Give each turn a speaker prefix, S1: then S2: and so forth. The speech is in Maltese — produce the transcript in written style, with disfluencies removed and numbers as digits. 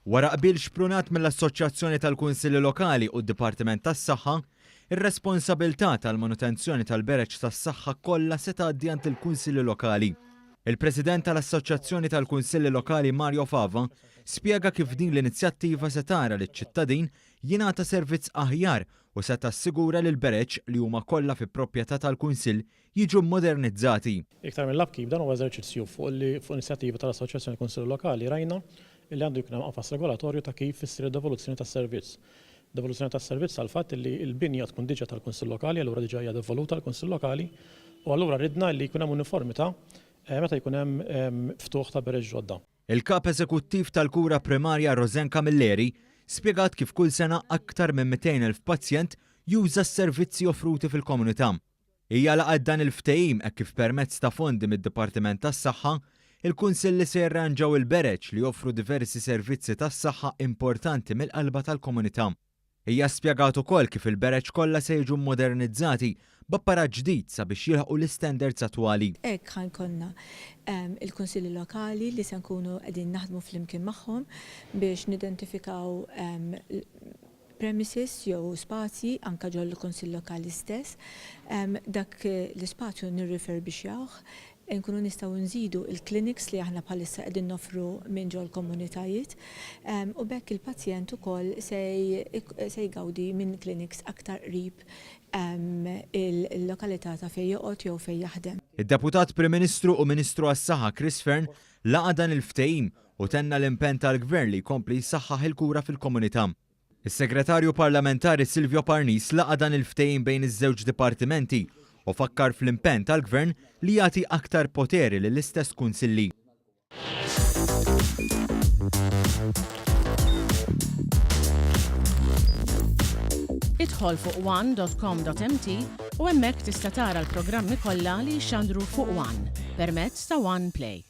S1: Wara qbil xprunat mill-Assoċjazzjoni tal-Kunsilli Lokali u d-Dipartiment tas-Saħħa, ir-responsabilità tal-manutenzjoni tal-bereġ tas-saħħa kollha se tgħaddi għand il-Kunsilli Lokali. Il-President tal-Assoċjazzjoni tal-Kunsilli Lokali Mario Fava spjega kif din l-inizjattiva se tara liċ-ċittadin jingħata servizz aħjar u se tassigura li l-bereġ li huma kollha fi proprjetà tal-Kunsill jiġu mmodernizzati.
S2: Iktar mill-upkeep, dan huwa eżerċizzju fuq li fuq inizjattiva tal-Assoċjazzjoni Kunsilli Lokali rajna li għandu jkun hemm qafas regolatorju ta' kif issir id-devoluzzjoni tas-servizz. Devoluzzjoni tas-servizz għall-fatt li l-binja tkun diġà tal-Kunsill Lokali allura diġà hija devoluta għall-Kunsill Lokali u allura ridna li jkun hemm uniformità meta jkun hemm ftuħ ta' bereġ ġodda.
S1: Il-Kap Eżekuttiv tal-Kura Primarja Rosanne Camilleri spjegat kif kull sena aktar minn 200,000 pazjent juża s-servizzi offruti fil-komunità. Hija laqgħet dan il-ftehim hekk kif permezz ta' fondi mid-Dipartiment tas-Saħħa, il-Kunsilli se jirranġaw il-bereġ li joffru diversi servizzi tas-saħħa importanti mill-qalba tal-komunità. Hija spjegat ukoll kif il-bereġ kollha se jiġu mmodernizzati b'apparat ġdid sabiex jilħqu l-istandards attwali.
S3: Hekk ħa jkollna il-Kunsilli Lokali li se nkunu qegħdin naħdmu flimkien magħhom biex nidentifikaw premises jew spazji anke ġol-Kunsill Lokali stess. Dak l-ispazju nirrifurbixxjawh, inkunu nistgħu nżidu l-clinics li aħna bħalissa qegħdin noffru minn ġol-komunitajiet u b'hekk il-pazjent ukoll se jgawdi minn clinics aktar qrib il-lokalità ta' fejn joqgħod jew fejn jaħdem.
S1: Id-Deputat Prim Ministru u Ministru għas-Saħħa Chris Fearne laqa' dan il-ftehim u tenna l-impenn tal-Gvern li jkompli jsaħħaħ il-kura fil-komunità. Is-Segretarju Parlamentari Silvio Parnis laqa' dan il-ftehim bejn iż-żewġ dipartimenti u fakkar fl-impenn tal-Gvern li jagħti aktar poteri lill-istess kunsilli.
S4: Idħol fuq one.com.mt u hemmhekk tista' tara l-programmi kollha li jixxandru fuq One permezz ta' One Play.